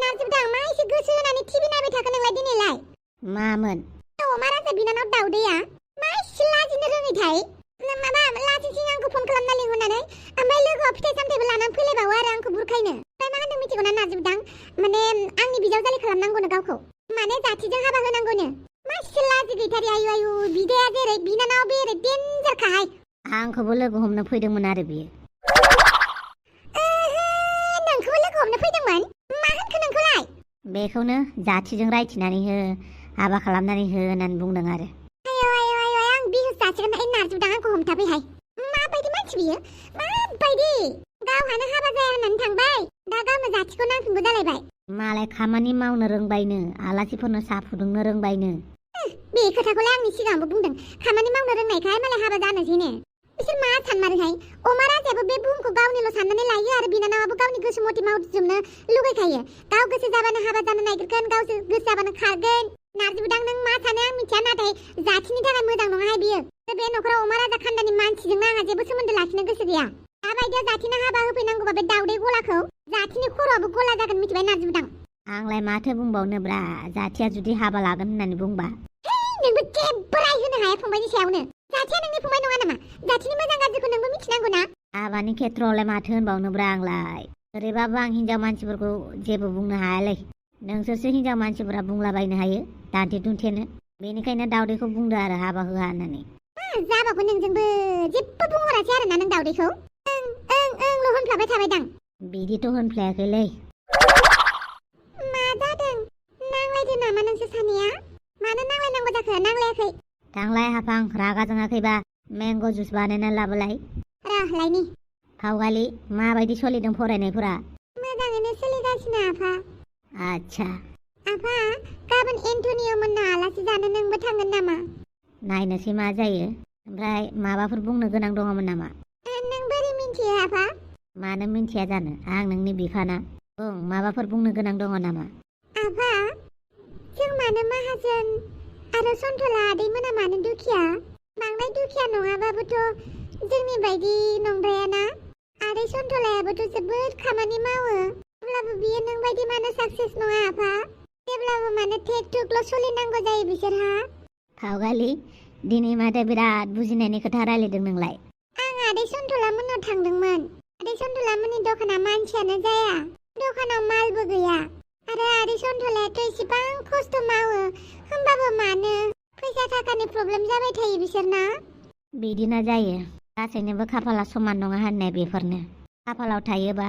नारजिबदां मा एसे गोसो होनानै टिभि नायबाय थाखो नोंलाय दिनैलाय? मामोन? अमा राजा बिनानाव दाउदैया मा एसे लाजिनो रोङैथाय? माबा लाजिसिं आंखौ फन खालामना लिंहरनानै ओमफ्राय लोगोआव फिथाइ सामथाइबो लानानै फैलायबावो आरो आंखौ बुरखायनो। ओमफ्राय मा होनदों मिथिगौना नारजिबदां? माने आंनि बिजावजालि खालामनांगौनो गावखौ। माने जाथिजों हाबा होनांगौनो। मा एसे लाजि गैथारि आयु आयु बिदाया जेरै बिनानावा बेरै डेन्जारखाहाय। आंखौबो लोगो हमनो फैदोंमोन आरो बियो। नोंखौबो लोगो हमनो फैदोंमोन? मा होनखो नोंखौलाय? बेखौनो जाथिजों रायथिनानै हो, हाबा खालामनानै हो होननानै बुंदों आरो। आय आं बिहुस जासिगोन नारजिबदां आंखौ हमथाफैहाय। माबायदि मानसि बियो? माबायदि? गावहानो हाबा जाया होननानै थांबाय, दा गावनो जाथिखौ नांफिनगौ जालायबाय। मालाय खामानि मावनो रोंबायनो, आलासिफोरनो साहा फुदुंनो रोंबायनो। बे खोथाखौलाय आंनि सिगाङावबो बुंदों। खामानि मावनो रोंनायखाय मालाय हाबा जानोसैनो। बिसोर मा सानमारोहाय? अमा राजायाबो बे बुहुमखौ गावनिल' साननानै लायो आरो बिनानावाबो गावनि गोसो मथे मावजोबनो लुगैखायो। गाव गोसो जाबानो हाबा जानो नागिरगोन, गाव गोसो जाबानो खारगोन। नारजिबदां नों मा सानो आं मिथिया, नाथाय जाथिनि थाखाय मोजां नङाहाय बियो। बे न'खराव अमा राजा खान्दानि मानसिजोंनो आंहा जेबो सोमोन्दो लाखिनो गोसो गैया। दाबायदियाव जाथिनो हाबा होफैनांगौबा बे दाउदै गलाखौ जाथिनि खर'आबो गला जागोन मिथिबाय नारजिबदां। आंलाय माथो बुंबावनोब्रा, जाथिया जुदि हाबा लागोन होननानै बुंबा। नोंबो जेबो रायहोनो हाया फंबायनि सायावनो। जाथिया नोंनि फंबाय नङा नामा? जाथिनि मोजां गाज्रिखौ नोंबो मिथिनांगौ ना? हाबानि खेत्रआवलाय माथो होनबावनोब्रा आंलाय। ओरैबाबो आं हिनजाव मानसिफोरखौ जेबो बुंनो हायालै। नोंसोरसो हिनजाव मानसिफोरा बुंलाबायनो हायो दान्थे दुन्थेनो। बेनिखायनो दाउदैखौ बुंदो आरो हाबा होआ होननानै। जाबाबो नोंजोंबो जेबो बुंहरासै आरोना नों दाउदैखौ? ओंल' होनफ्लाबाय थाबायदां। बिदिथ' होनफ्लायाखैलै। मा जादों? नांलायदो नामा नोंसोर सानैया? मानो नांलायनांगौ जाखो? नांलायाखै। थांलाय हाफां, रागा जोङाखैबा मेंग' जुस बानायना लाबोलाय। लायनि। फावगालि, माबायदि सोलिदों फरायनायफोरा? मोजाङैनो सोलिगासिनो आफा। आच्छा। आफा, गाबोन एन्टनिय' मोननो आलासि जानो नोंबो थांगोन नामा? नायनोसै मा जायो। ओमफ्राय माबाफोर बुंनो गोनां दङमोन नामा? नों बोरै मिन्थियो आफा? मानो मिन्थिया जानो, आं नोंनि बिफाना। बुं, माबाफोर बुंनो गोनां दङ नामा? आफा, जों मानो माहाजोन आरो सन्थला आदैमोना मानो दुखिया? बांद्राय दुखिया नङाबाबोथ' जोंनि बायदि नंद्रायाना? आदै सन्थलायाबोथ' जोबोद खामानि मावो। अब्लाबो बियो नों बायदि मानो साक्सेस नङा आफा? जेब्लाबो मानो टेक टुकल' सोलिनांगौ जायो बिसोरहा? फावगालि, दिनै माथो बिराद बुजिनायनि खोथा रायलायदों नोंलाय? आं आदै सन्थला मोननाव थांदोंमोन। आदै सन्थला मोननि दखाना मानसियानो जाया। दखानाव मालबो गैया। आरो आदै सन्थलायाथ' एसेबां खस्थ' मावो, होमबाबो मानो फैसा थाखानि प्रब्लेम जाबाय थायो बिसोरना? बिदिनो जायो। गासैनोबो खाफाला समान नङा होननाय बेफोरनो। खाफालाव थायोबा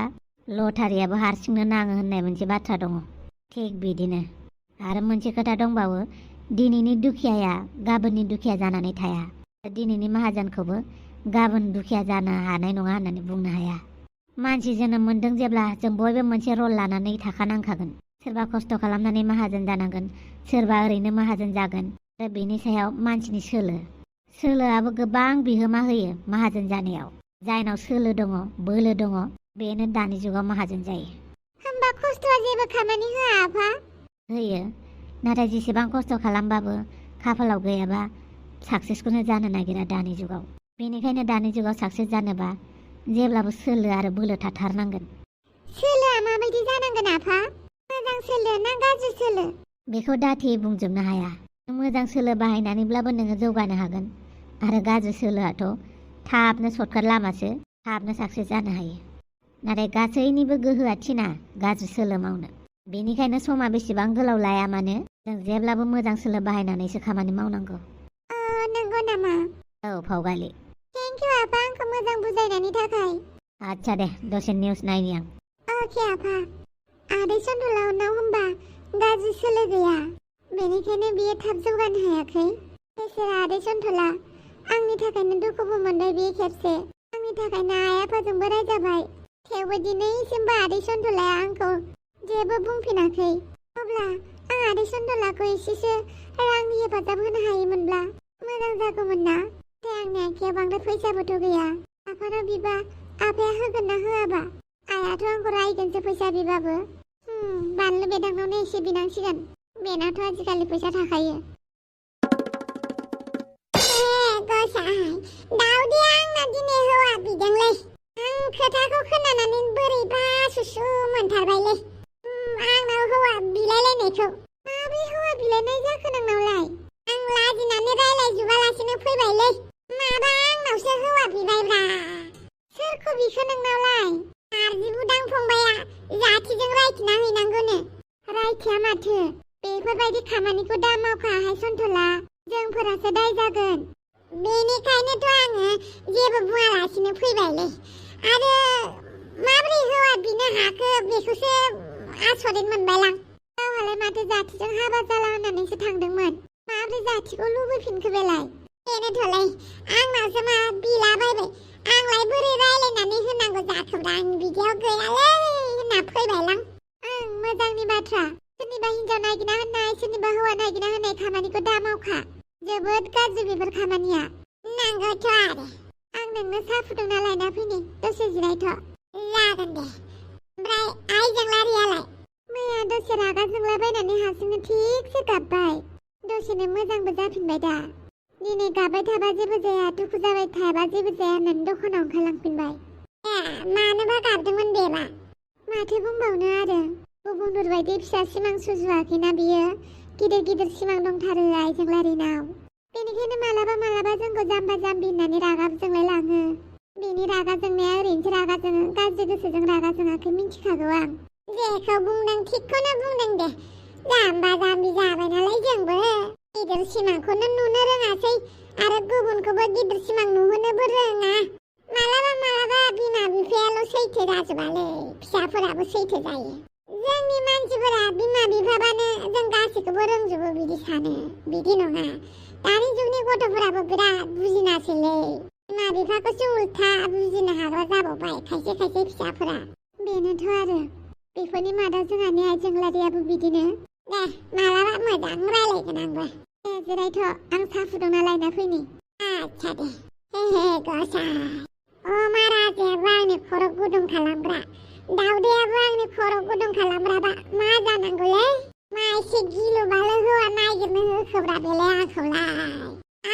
लटारियाबो हारसिंनो नाङो होननाय मोनसे बाथ्रा दङ। थिग बिदिनो। आरो मोनसे खोथा दंबावो, दिनैनि दुखियाया गाबोननि दुखिया जानानै थाया। दिनैनि माहाजोनखौबो गाबोन दुखिया जानो हानाय नङा होननानै बुंनो हाया। मानसि जोनोम मोनदों जेब्ला जों बयबो मोनसे रल लानानै थाखानांखागोन। सोरबा खस्थ' खालामनानै माहाजोन जानांगोन, सोरबा ओरैनो माहाजोन जागोन। आरो बेनि सायाव मानसिनि सोलोआबो गोबां बिहोमा होयो माहाजोन जानायाव। जायनाव सोलो दङ, बोलो दङ, बेनो दानि जुगाव माहाजोन जायो। होमबा खस्थ'आ जेबो खामानि होआ आफा? होयो, नाथाय जेसेबां खस्थ' खालामबाबो खाफालाव गैयाबा साक्सेसखौनो जानो नागिरा दानि जुगाव। बेनिखायनो दानि जुगाव साक्सेस जानोबा जेब्लाबो सोलो आरो बोलो थाथारनांगोन। सोलोआ माबायदि जानांगोन आफा? मोजां सोलो ना गाज्रि सोलो? बेखौ दाथियै बुंजोबनो हाया। मोजां सोलो बाहायनानैब्लाबो नोङो जौगानो हागोन। आरो गाज्रि सोलोआथ' थाबनो सर्टकाट लामासो, थाबनो साक्सेस जानो हायो। नाथाय गासैनिबो गोहोआ थिना गाज्रि सोलो मावनो। बेनिखायनो समा बेसेबां गोलाव लाया मानो, जों जेब्लाबो मोजां सोलो बाहायनानैसो खामानि मावनांगौ। नंगौ नामा? औ फावगालि। थेंक इउ आफा, आंखौ मोजां बुजायनायनि थाखाय। आच्छा दे, दसे निउस नायनि आं। अके आफा। आदै सन्थलानाव होमबा गाज्रि सोलो गैया, बेनिखायनो बियो थाब जौगानो हायाखै। बेसेरा आदै सन्थला, आंनि थाखायनो दुखुबो मोनबाय बे खेबसे। आंनि थाखायनो आइ आफाजोंबो रायजाबाय। थेवबो दिनैसिमबो आदै सन्थलाया आंखौ जेबो बुंफिनाखै। अब्ला आं आदै सन्थलाखौ एसेसो रांनि हेफाजाब होनो हायोमोनब्ला मोजां जागौमोन ना? आंनि आखायाव बांद्राय फैसाबोथ' गैया। आफानाव बिबा आफाया होगोन ना होआबा? आइयाथ' आंखौ रायगोनसो फैसा बिबाबो। बानलु बेदांनावनो एसे बिनांसिगोन। बेनावथ' आजिखालि फैसा थाखायो। दाउदैया आंना दिनै हौवा बिदोंलै। आं खोथाखौ खोनानानै बोरैबा सुसु मोनथारबायलै। आंनाव जाथिजों रायथिना हैनांगौनो। रायथिया माथो, बेफोरबायदि खामानिखौ दा मावखाहाय सन्थला, जोंफोरासो दाय जागोन। बेनिखायनोथ' आङो जेबो बुङालासिनो फैबायलै। आरो माब्रै हौवा बिनो हाखो बेखौसो आसरित मोनबायलां। गावहालाय माथो जाथिजों हाबा जाला होननानैसो थांदोंमोन, माब्रै जाथिखौ लुबैफिनखो बेलाय? बेनोथ'लै, आंनावसो मा बिलाबायबाय। आंलाय बोरै रायलायनानै होनांगौ जाखोब्रा, आं बिदियाव गैयालै होनना फैबायलां। मोजांनि बाथ्रा, सोरनिबा हिनजाव नागिरना होनाय, सोरनिबा हौवा नागिरना होनाय खामानिखौ दा मावखा। जोबोद गाज्रि बेफोर खामानिया। नांगौथ' आरो। आं नोंनो साहा फुदुंना लायना फैनि, दसे जिरायथ'। जागोन दे। ओमफ्राय आइजों लारियालाय? मैया दसे रागा जोंलाबायनानै हारसिंनो थिगसे गाबबाय। दसेनो मोजांबो जाफिनबाय दा। दिनै गाबबाय थाबा जेबो जाया, दुखु जाबाय थाबा जेबो जाया होननानै दखानाव ओंखारलांफिनबाय। मानोबा गाबदोंमोन बेबा? माथो बुंबावनो आरो, गुबुनफोरबायदि फिसा सिमां सुजुआखैना बियो। गिदिर गिदिर सिमां दंथारो आइजों लारिनाव। बेनिखायनो मालाबा मालाबा जोंखौ जाम्बा जाम्बि होननानै रागा जोंलायलाङो। बेनि रागा जोंनाया ओरैनोसो रागा जोङो, गाज्रि गोसोजों रागा जोङाखै मिन्थिखागौ आं। जेखौ बुंदों थिगखौनो बुंदों दे। जाम्बा जाम्बि जाबाय नालाय जोंबो। गिदिर सिमांखौनो नुनो रोङासै, आरो गुबुनखौबो गिदिर सिमां नुहोनोबो रोङा। मालाबा मालाबा बिमा बिफायाल' सैथो जाजोबालै, फिसाफोराबो सैथो जायो। जोंनि मानसिफोरा बिमा बिफाबानो जों गासैखौबो रोंजोबो बिदि सानो। बिदि नङा, दानि जुगनि गथ'फोराबो बिराद बुजिनासैलै। बिमा बिफाखौसो उल्था बुजिनो हाग्रा जाबावबाय खायसे खायसे फिसाफोरा। बेनोथ' आरो, बेफोरनि मादाव जोंहानि आइजों लारियाबो बिदिनो। दे, मालाबा मोजां रायलायगोन आंबो। दे जिरायथ', आं साहा फुदुंना लायना फैनि। आच्छा दे। हे गसाय, अमा राजायाबो आंनि खर' गुदुं खालामग्रा, दाउदैयाबो आंनि खर' गुदुं खालामग्राबा मा जानांगौलै? मा एसे गिलुबालु हौवा नागिरनो होखोब्रा बेलाय आंखौलाय?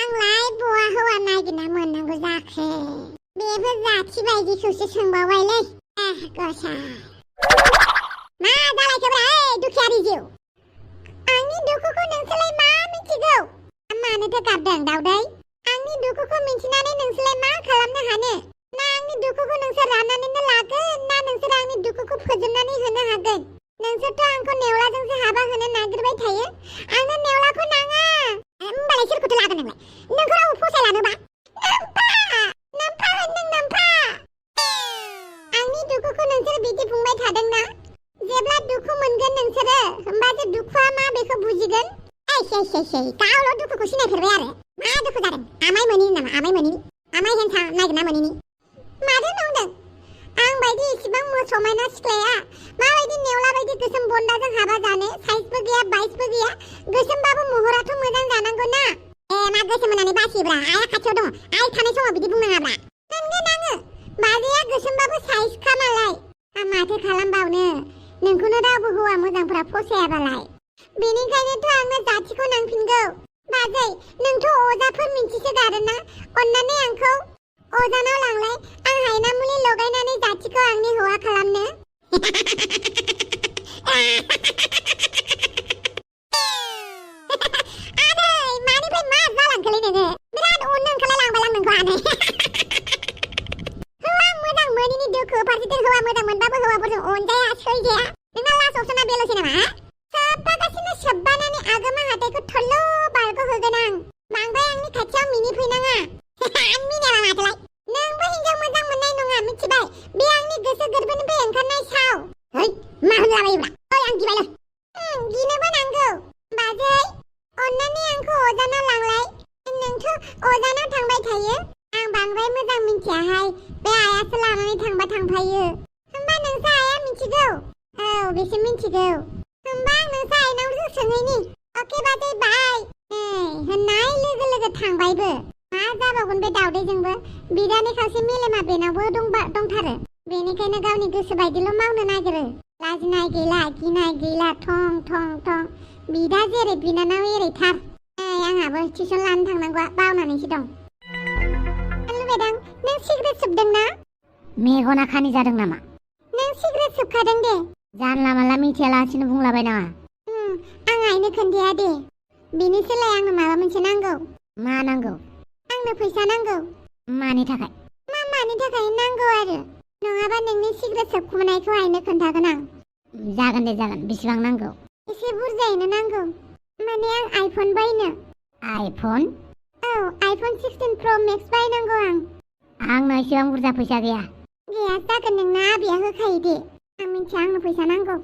आंलाय बहा हौवा नागिरना मोननांगौ जाखो? बेफोर जाथि बायदिखौसो सोंबावबायलै। गसाय, मा जालायखोब्रा दुखियारि जिउ? आंनि दुखुखौ नोंसोरलाय मा मिथिगौ? मानोथो गाबदों दाउदै? आंनि दुखुखौ मिथिनानै नोंसोरलाय मा खालामनो हानो? ना आंनि दुखुखौ नोंसोर राननानैनो लागोन, ना नोंसोर आंनि दुखुखौ फोजोबनानै होनो हागोन? नोंसोरथ' आंखौ नेवलाजोंसो हाबा होनो नागिरबाय थायो। आंनो नेवलाखौ नाङा। होमबालाय सोरखौथो लागोन नोंलाय? नोंखौ रावबो फसायलानोबा? नोम्फा! नोम्फा होनदों नोम्फा! आंनि दुखुखौ नोंसोर बिदि बुंबाय थादोंना? जेब्ला दुखु मोनगोन नोंसोरो, होमबासो दुखुआ मा बेखौ बुजिगोन। गावल' दुखुखौ सिनायफेरबाय आरो। मा दुखु जादों? आमाय मोनैनि नामा? आमाय मोनैनि? आमाय हेन्था नागिरना मोनैनि? माथो नंदों? आं बायदि इसिबां समायना सिख्लाया माबायदि नेवला बायदि गोसोम बन्दाजों हाबा जानो? साइजबो गैया, बाइसबो गैया। गोसोमबाबो महराथ' मोजां जानांगौ ना? मा गोसोम होननानै बासियोब्रा? आइया खाथियाव दङ। आइ थानाय समाव बिदि बुंनाङाब्रा। मोनगोन आङो। बाजैया गोसोमबाबो साइजखा मालाय। आं माथो खालामबावनो? नोंखौनो रावबो हौवा मोजांफोरा फसायाबालाय। बेनिखायनोथ' आंनो जाथिखौ नांफिनगौ। बाजै, नोंथ' अजाफोर मिन्थिसोगारोना? अन्नानै आंखौ अजानाव लांलाय। आं हायना मुलि लगायनानै जाथिखौ आंनि हौवा खालामनो। आदै, मानिफ्राय मा जालांखोलै नोङो? बिराद अननो ओंखारलायलांबाय आं नोंखौ आनै। हौवा मोजां मोनैनि दुखु, फारसेथिं हौवा मोजां मोनबाबो हौवाफोरजों अनजाया, सैजाया। नोंना लास अपसना बेल'सै नामा? सोब्बागासिनो सोब्बानानै आगोमा हाथाइखौ थल्ल' बारग' होगोन आं। बांद्राय आंनि खाथियाव मिनिफैनाङा। मिनियाबा माथोलाय? नोंबो हिनजाव मोजां मोननाय नङा, मिथिबाय? बे आंनि गोसो गोरबोनिफ्राय ओंखारनाय साव। है, मा होनलाबायोब्रा? ओइ, आं गिबायलै। गिनोबो नांगौ। बाजै, अन्नानै आंखौ अजानाव लांलाय। नोंथ' अजानाव थांबाय थायो। आं बांद्राय मोजां मिथियाहाय। बे आइयासो लानानै थांबा थांफायो। होमबा नोंसा आइया मिथिगौ? औ, बिसो मिथिगौ। होमबा आं नोंसा आइनावसो सोंहैनि। अके बाजै, बाय। होननाय लोगो लोगो थांबायबो। मा जाबावगोन बे दाउदैजोंबो? बिदानि खावसे मेलेमा बेनावबो दंथारो। बेनिखायनो गावनि गोसो बायदिल' मावनो नागिरो। लाजिनाय गैला, गिनाय गैला, थं थं थं। बिदा जेरै बिनानाव एरैथार। आंहाबो टिउसन लानो थांनांगौआ बावनानैसो दं। लुबैदां, नों सिगारेट सोबदोंना? मेगना खानि जादों नामा? नों सिगारेट सोबखादों दे। जानला मानला मिथियालासिनो बुंलाबायनाङा। आं आइनो खोन्थाया दे। बिनि सोलाय आंनो माबा मोनसे नांगौ। मा नांगौ? आंनो फैसा नांगौ। मानि थाखाय? मानि थाखाय नांगौ आरो। नङाबा नोंनि सिगारेट सोबखुमानायखौ आइनो खोन्थागोन आं। जागोन दे जागोन। बेसेबां नांगौ? एसे बुरजायैनो नांगौ। माने आं आइफन बायनो। आइफन? औ, आइफन 16 प्र मेक्स बायनांगौ आं। आंनो एसेबां बुरजा फैसा गैया। गैया जागोन, नोंना आबैया होखायो दे। आं मिथिया, आंनो फैसा नांगौ।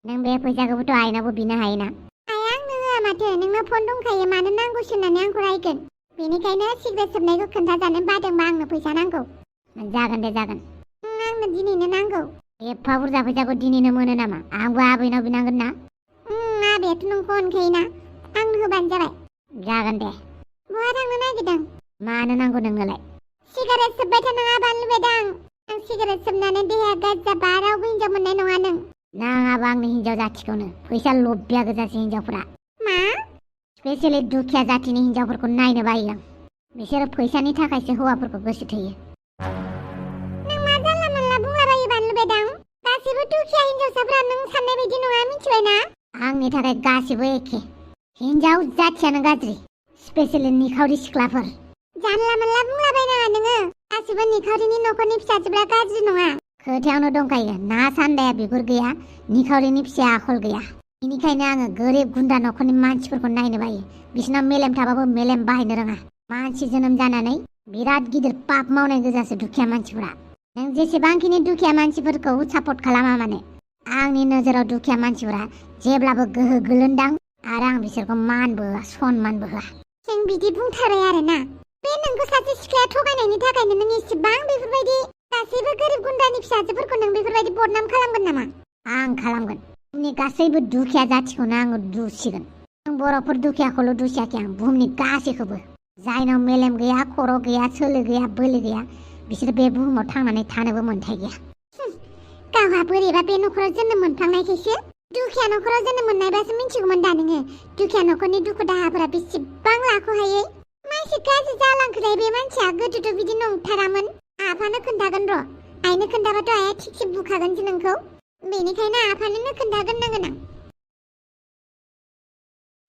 नों बे फैसाखौबोथ' आइनावबो बिनो हायोना। आइया आंनो होआ माथो, नोंनो फन दंखायो, मानो नांगौसो होननानै आंखौ रायगोन। बेनिखायनो सिगारेट सोबनायखौ खोन्थाजानो बादोंबा आंनो फैसा नांगौ। जागोन दे जागोन। आंनो दिनैनो नांगौ। एफा बुरजा फैसाखौ दिनैनो मोनो नामा? आंबो आबैनाव बिनांगोन ना। आबैयाथ' नोंखौ अनखायोना, आंनो होबानो जाबाय। जागोन दे। बहा थांनो नागिरदों? मानो नांगौ नोंनोलाय? सिगारेट सोबबाय थानाङा, बानलु बेदां। आं सिगारेट सोबनानै देहाया गाज्रि जाबा रावबो हिनजाव मोननाय नङा नों। नाङाबा आंनि हिनजाव जाथिखौनो। फैसा लबिया गोजासो हिनजावफोरा। मा? स्पेसियेलि दुखिया जाथिनि हिनजावफोरखौ नायनो बायो आं। बिसोरो फैसानि थाखायसो हौवाफोरखौ गोसो थोयो। नों मा जानला मोनला बुंलाबायो बानलु बेदां? गासैबो दुखिया हिनजावसाफोरा नों साननाय बायदि नङा, मिथिबायना? आंनि थाखाय गासिबो एखे। हिनजाव जाथियानो गाज्रि, स्पेसियेलि निखावरि सिख्लाफोर। जानला मोनला बुंलाबायनाङा नोङो। गासैबो निखावरिनि न'खरनि फिसाजोफ्रा गाज्रि नङा। खोथायावनो दंखायो, ना सान्दाया बिगुर गैया, निखावरिनि फिसाया आखल गैया। बेनिखायनो आङो गोरिब गुन्दा न'खरनि मानसिफोरखौ नायनो बायो। बिसोरनाव मेलेम थाबाबो मेलेम बाहायनो रोङा। मानसि जोनोम जानानै बिराद गिदिर पाप मावनाय गोजासो दुखिया मानसिफोरा। नों जेसेबांखिनि दुखिया मानसिफोरखौ सापर्ट खालामा माने, आंनि नोजोराव दुखिया मानसिफोरा जेब्लाबो गोहो गोलोन्दां आरो आं बिसोरखौ मानबो होआ, सनमानबो होआ। जों बिदि बुंथारो आरोना। बे नोंखौ सासे सिख्लाया थगायनायनि थाखायनो नों इसेबां बेफोरबायदि गासैबो गोरिब गुन्दानि फिसाजोफोरखौ नों बेफोरबायदि बदनाम खालामगोन नामा? आं खालामगोन। बुहुमनि गासैबो दुखिया जाथिखौनो आङो दुसिगोन। जों बर'फोर दुखियाखौल' दुसियाखै आं, बुहुमनि गासैखौबो। जायनाव मेलेम गैया, खर' गैया, सोलो गैया, बोलो गैया, बिसोर बे बुहुमाव थांनानै थानोबो मोन्थाय गैया। गावहा बोरैबा बे न'खराव जोनोम मोनफ्लांनायखायसो। दुखिया न'खराव जोनोम मोननायबासो मिथिगौमोन दा नोङो दुखिया न'खरनि दुखु दाहाफोरा बेसेबां लाख'हायै। मानसि गाज्रि जालांखोलाय बे मानसिया, गोदोथ' बिदि नंथारामोन। आफानो खोन्थागोन र'। आइनो खोन्थाबाथ' आइया थिगसे बुखागोनसो नोंखौ। बेनिखायनो आफानोनो खोन्थागोरनांगोन आं।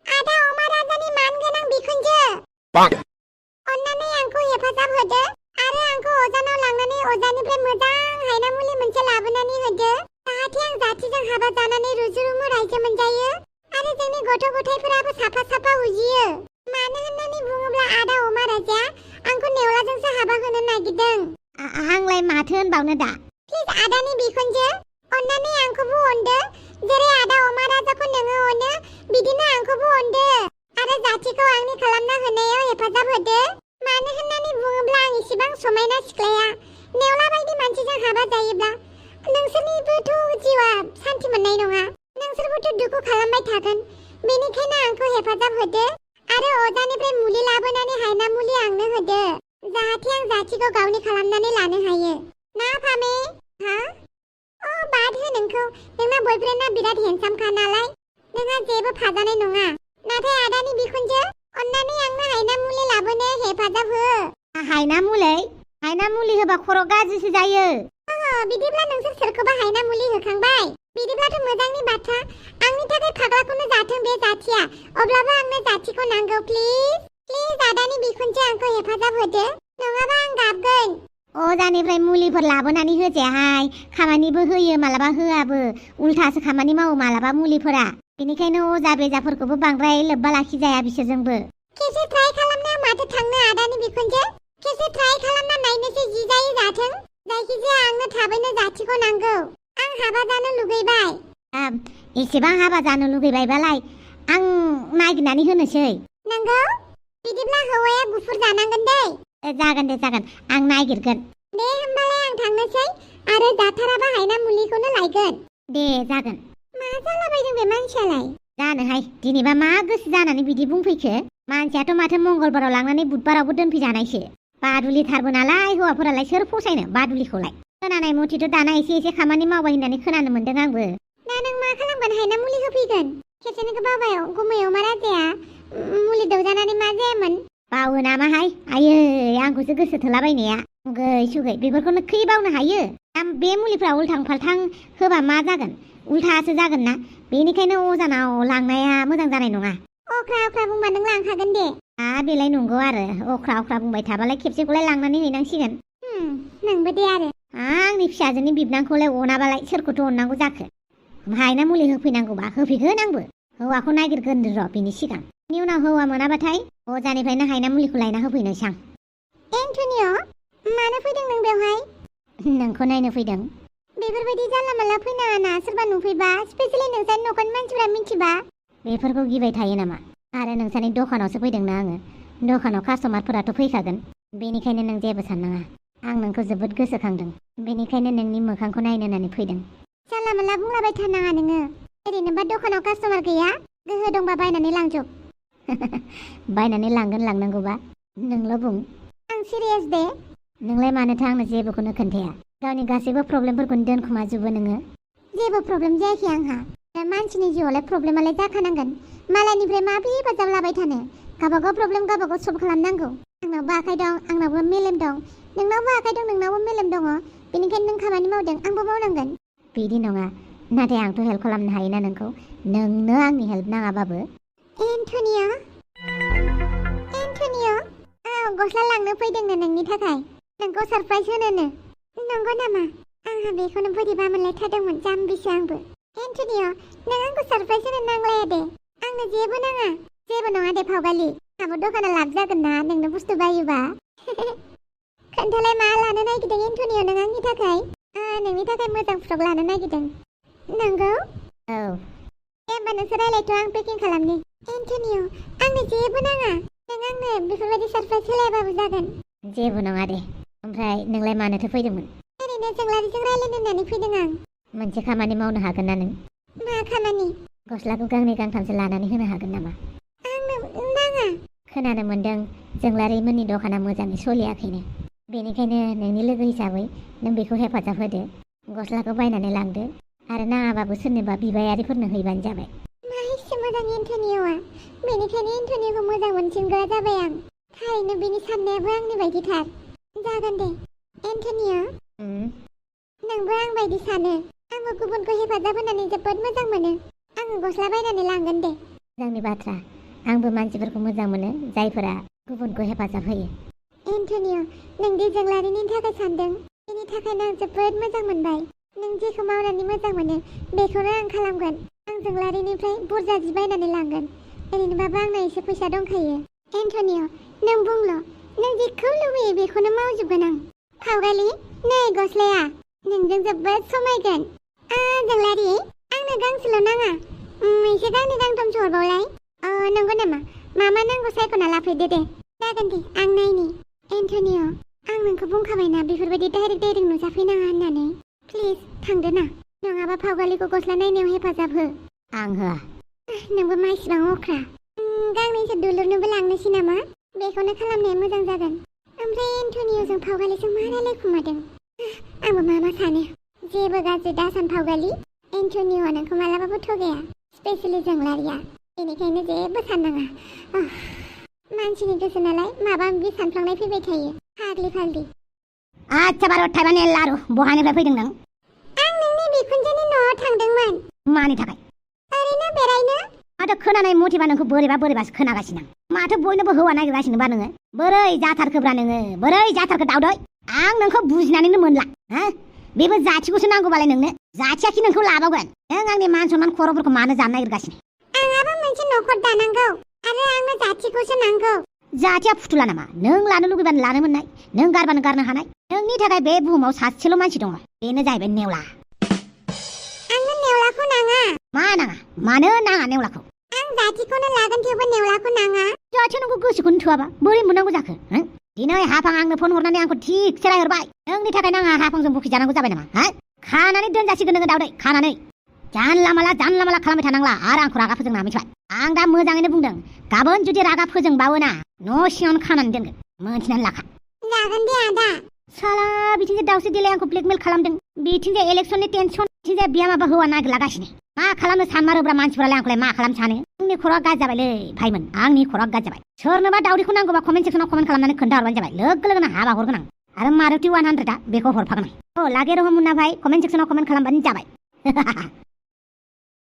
आदा अमा राजानि मानगोनां बिखुनजो, अन्नानै आंखौ हेफाजाब होदो आरो आंखौ अजानाव लांनानै अजानिफ्राय मोजां हायना मुलि मोनसे लाबोनानै होदो, जाहाथे आं जाथिजों हाबा जानानै रुजु-रुमु रायजो मोनजायो आरो जोंनि गथ' गथायफोराबो साफा साफा उजियो। मानो होननानै बुङोब्ला आदा अमा राजाया आंखौ नेवलाजोंसो हाबा होनो नागिरदों। आंलाय माथो होनबावनो दा? प्लिज आदानि बिखुनजो, अन्नानै आंखौबो अनदो। जेरै आदा अमा राजाखौ नोङो अनो, बिदिनो आंखौबो अनदो आरो जाथिखौ आंनि खालामना होनायाव हेफाजाब होदो। मानो होननानै बुङोब्ला आं इसेबां समायना सिख्लाया नेवला बायदि मानसिजों हाबा जायोब्ला नोंसोरनिबोथ' जिउआ सान्थि मोननाय नङा। नोंसोरबोथ' दुखु खालामबाय थागोन। बेनिखायनो आंखौ हेफाजाब होदो आरो अजानिफ्राय मुलि लाबोनानै हायना मुलि आंनो होदो, जाहाथे आं जाथिखौ गावनि खालामनानै लानो हायो। ना फामे? हा? बाद हो नोंखौ। नोंना बयफ्रेन्डआ बिराद हेन्डसामखा नालाय नोंहा जेबो फाजानाय नङा। नाथाय आदानि बिखुनजो, अन्नानै आंनो हायना मुलि लाबोनायाव हेफाजाब हो। हायना मुलि? हायना मुलि होबा खर' गाज्रिसो जायो। बिदिब्ला नोंसोर सोरखौबा हायना मुलि होखांबाय? बिदिब्लाथ' मोजांनि बाथ्रा। आंनि थाखाय फाग्लाखौनो जाथों बे जाथिया। अब्लाबो आंनो जाथिखौ नांगौ, प्लिज। प्लिज आदानि बिखुनजो, आंखौ हेफाजाब होदो, नङाबा आं गाबगोन। अजानिफ्राय मुलिफोर लाबोनानै होजायाहाय। खामानिबो होयो, मालाबा होआबो। उल्थासो खामानि मावो मालाबा मुलिफोरा। बेनिखायनो अजा बेजाफोरखौबो बांद्राय लोब्बा लाखिजाया बिसोरजोंबो। खेबसे ट्राइ खालामनायाव माथो थांनो आदानि बिखुनजो? खेबसे ट्राइ खालामना नायनोसै जि जायो जाथों। जायखिजाया आंनो थाबैनो जाथिखौ नांगौ। आं हाबा जानो लुगैबाय। एसेबां हाबा जानो लुगैबायबालाय आं नागिरनानै होनोसै। नंगौ? बिदिब्ला हौवाया गुफुर जानांगोन दै। जागोन दे जागोन, आं नागिरगोन। दे होमबालाय आं थांनोसै आरो जाथाराबा हायना मुलिखौनो लायगोन। दे जागोन। मा जालाबायदों बे मानसियालाय? जानोहाय, दिनैबा मा गोसो जानानै बिदि बुंफैखो? मानसियाथ' माथो मंगलबाराव लांनानै बुधबारावबो दोनफैजानायसो। बादुलिथारबो नालाय, हौवाफोरालाय सोर फसायनो बादुलिखौलाय। खोनानाय मथेथ' दाना एसे एसे खामानि मावबाय होननानै खोनानो मोन्दों आंबो। दा नों मा खालामगोन? हायना मुलि होफैगोन? खेबसेनोखौ बावबाय गुमै अमा राजाया मुलि दौजानानै मा जायामोन? बावो नामाहाय? आयै, आंखौसो गोसो थोलाबायनाया। सुगै सुगै बेफोरखौनो खै बावनो हायो? बे मुलिफ्रा उल्थां फाल्थां होबा मा जागोन? उल्थासो जागोन ना। बेनिखायनो अजानाव लांनाया मोजां जानाय नङा। अख्रा अख्रा बुंबा नों लांखागोन दे। बेलाय नंगौ आरो, अख्रा अख्रा बुंबाय थाबालाय खेबसेखौलाय लांनानै हैनांसिगोन। नोंबो दे आरो। आंनि फिसाजोनि बिबनांखौलाय अनाबालाय सोरखौथो अननांगौ जाखो? हायना मुलि होफैनांगौबा होफैगोन आंबो हौवाखौ नागिरगोन र' बिनि सिगां बिनि उनाव हौवा मोनाबाथाय अजानिफ्रायनो हायना मुलिखौ लायना होफैनोसै आं। एन्टनिय' मानो फैदों नों बेवहाय? नोंखौ नायनो फैदों। बेफोरबायदि जानला मानला फैनाङा ना, सोरबा नुफैबा स्पेसियेलि नोंसानि न'खरनि मानसिफ्रा मिथिबा। बेफोरखौ गिबाय थायो नामा? आरो नोंसानि दखानावसो फैदोंना आङो। दखानाव कास्टमारफोराथ' फैखागोन। बेनिखायनो नों जेबो साननाङा। आं नोंखौ जोबोद गोसोखांदों। बेनिखायनो नोंनि मोखांखौ नायनो होननानै फैदों। जानला मानला बुंलाबाय थानाङा नोङो। ओरैनोबा दखानाव कास्टमार गैया, गोहो दंबा बायनानै लांजोब। बायनानै लांनांगौबा नोंल' बुं। आं सिरियास दे। नोंलाय मानोथो आंनो जेबोखौनो खोन्थाया? गावनि गासैबो प्रब्लेमफोरखौनो दोनखुमाजोबो नोङो। जेबो प्रब्लेम जायाखै आंहा। मानसिनि जिउआवलाय प्रब्लेमालाय जाखानांगोन। मालायनिफ्राय माबि हेफाजाब लाबाय थानो? गावबागाव प्रब्लेम गावबागाव सल्भ खालामनांगौ। आंनावबो आखाइ दं, आंनावबो मेलेम दं। नोंनावबो आखाइ दं, नोंनावबो मेलेम दङ। बेनिखायनो नों खामानि मावदों, आंबो मावनांगोन। बिदि नङा, नाथाय आंथ' हेल्प खालामनो हायोना नोंखौ, नोंनो आंनि हेल्प नाङाबाबो। एन्टनिय' गस्ला लांनो फैदोंनो नोंनि थाखाय। नोंखौ सारप्राइज होनोनो। नंगौ नामा? आंहा बेखौनो बोरैबा मोनलायथारदोंमोन, जाम्बिसो आंबो। एन्टनिय' नों आंखौ सारप्राइज होनो नांलाया दे। आंनो जेबो नाङा। जेबो नङा दे फावगालि। आंहाबो दखाना लाब जागोन ना नोंनो बुस्थु बायोबा। खोन्थालाय मा लानो नागिरदों एन्टनिय' नों आंनि थाखाय? नोंनि थाखाय मोजां फ्रक लानो नागिरदों। नंगौ? औ। होमबा नोंसोर रायलायथ' आं पेकिं खालामनि। एन्टनिय' आंनो जेबो नाङा। नों आंनो बेफोरबायदि सारप्राइज होलायाबाबो जागोन। जेबो नङा दे। ओमफ्राय नोंलाय मानोथो फैदोंमोन? ओरैनो जोंलारिजों रायलायनो होननानै फैदों आं। मोनसे खामानि मावनो हागोन ना नों? मा खामानि? गस्लाखौ गांनै गांथामसो लानानै होनो हागोन नामा? आंनो नाङा। खोनानो मोन्दों जोंलारिमोननि दखाना मोजाङै सोलियाखैनो। बेनिखायनो नोंनि लोगो हिसाबै नों बेखौ हेफाजाब होदो। गस्लाखौ बायनानै लांदो आरो नाङाबाबो सोरनोबा बिबायारिफोरनो हैबानो जाबाय। मा एसे मोजां एन्टनिय'आ। बेनिखायनो एन्टनिय'खौ मोजां मोनसिनग्रा जाबाय आं। थारैनो बिनि साननायाबो आंनि बायदिथार। जागोन दे। एन्टनिय' नोंबो आं बायदि सानो। आंबो गुबुनखौ हेफाजाब होनानै जोबोद मोजां मोनो। आङो गस्ला बायनानै लांगोन दे। मोजांनि बाथ्रा। आंबो मानसिफोरखौ मोजां मोनो जायफोरा गुबुनखौ हेफाजाब होयो। एन्टनिय' नों दि जोंलारिनि थाखाय सानदों, बेनि थाखायनो आं जोबोद मोजां मोनबाय। नों जेखौ मावनानै मोजां मोनो बेखौनो आं खालामगोन। आं जोंलारिनिफ्राय बुरजा जि बायनानै लांगोन। ओरैनोबाबो आंना एसे फैसा दंखायो। एन्टनिय' नों बुंल'। नों जेखौ लुबैयो बेखौनो मावजोबगोन आं। फावगालि, नै गस्लाया नोंजों जोबोद समायगोन। जोंलारि, आंनो गांसेल' नाङा। एसे गांनै गांथामसो हरबावलाय। नंगौ नामा? मा नांगौ सायख'ना लाफैदो दे। जागोन दे, आं नायनि। एन्टनिय' आं नोंखौ बुंखाबायना बेफोरबायदि डाइरेक्ट नुजाफैनाङा होननानै। प्लिज थांदो ना। नङाबा फावगालिखौ गस्ला नायनायाव हेफाजाब हो। आं होआ। नोंबो मा इसिबां अख्रा। गांनैसो दुलुरनोबो लांनोसै नामा? बेखौनो खालामनाया मोजां जागोन। ओमफ्राय एन्टनिय'जों फावगालिजों मा रायलायखुमादों? आंबो मा सानो। जेबो गाज्रि दासान फावगालि। एन्टनिय'आ नोंखौ मालाबाबो थगाया, स्पेसियेलि जोंलारिया। बेनिखायनो जेबो साननाङा। मानसिनि गोसो नालाय माबा माबि सानफ्लांनाय फैबाय थायो। फाग्लि फाग्लि। आच्छा बार' थाइबानि लारु, बहानिफ्राय फैदों नों? आं नोंनि बिखुनजोनि न'आव थांदोंमोन। मानि थाखाय? ओरैनो बेरायनो। माथो खोनानाय मथेबा नोंखौ बोरैबासो खोनागासिनो आं। माथो बयनोबो हौवा नागिरगासिनोबा नोङो? बोरै जाथारखोब्रा नोङो? बोरै जाथारखो दावदै? आं नोंखौ बुजिनानैनो मोनला। बेबो जाथिखौसो नांगौबालाय नोंनो। जाथियाखि नोंखौ लाबावगोन। नों आंनि मान सनमान खर'फोरखौ मानो जानो नागिरगासिनो? आंहाबो मोनसे न'खर दानांगौ आरो आंनो जाथिखौसो नांगौ। जाथिया फुथुला नामा? नों लानो लुगैबानो लानो मोननाय, नों गारबानो गारनो हानाय। नोंनि थाखाय बे बुहुमाव सासेल' मानसि दङ, बेनो जाहैबाय नेवला। आंनो नेवलाखौ नाङा। मा नाङा? मानो नाङा नेवलाखौ? आं जाथिखौनो लागोन, थेवबो नेवलाखौ नाङा। जाथिया नोंखौ गोसोखौनो थोआबा बोरै मोननांगौ जाखो? दिनै हाफां आंनो फन हरनानै आंखौ थिगसे रायहरबाय। नोंनि थाखाय आंहा हाफांजों बुखिजानांगौ जाबाय नामा? खानानै दोनजासिगोन नोङो दावदै, खानानै। जानला माला खालामबाय थानांला आरो आंखौ रागा फोजोंना मिथिबाय। आं दा मोजाङैनो बुंदों। गाबोन जुदि रागा फोजोंबावोना न' सिङावनो खानानै दोनगोन, मोनथिनानै लाखा। जागोन दे आदा। साला बिथिंजाय दाउस्रि देलाय आंखौ ब्लेकमेल खालामदों, बिथिंजाय इलेक्सननि टेनसन, बिथिंजाय बिया माबा हौवा नागिरलागासिनो। मा खालामनो सानमारोब्रा मानसिफोरालाय आंखौलाय मा खालामनो सानो? आंनि खर'आ गाज्रि जाबायलै भाइमोन, आंनि खर'आ गाज्रि जाबाय। सोरनोबा दाउदैखौ नांगौबा कमेन्ट सेक्सनाव कमेन्ट खालामनानै खोन्थाहरबानो जाबाय। लोगो लोगोनो हाबा हरगोन आं। आरो मारुति 100 बेखौ हरफागोन आं। लागे रह मुन्ना भाई, कमेन्ट सेक्सनाव कमेन्ट खालामबानो जाबाय।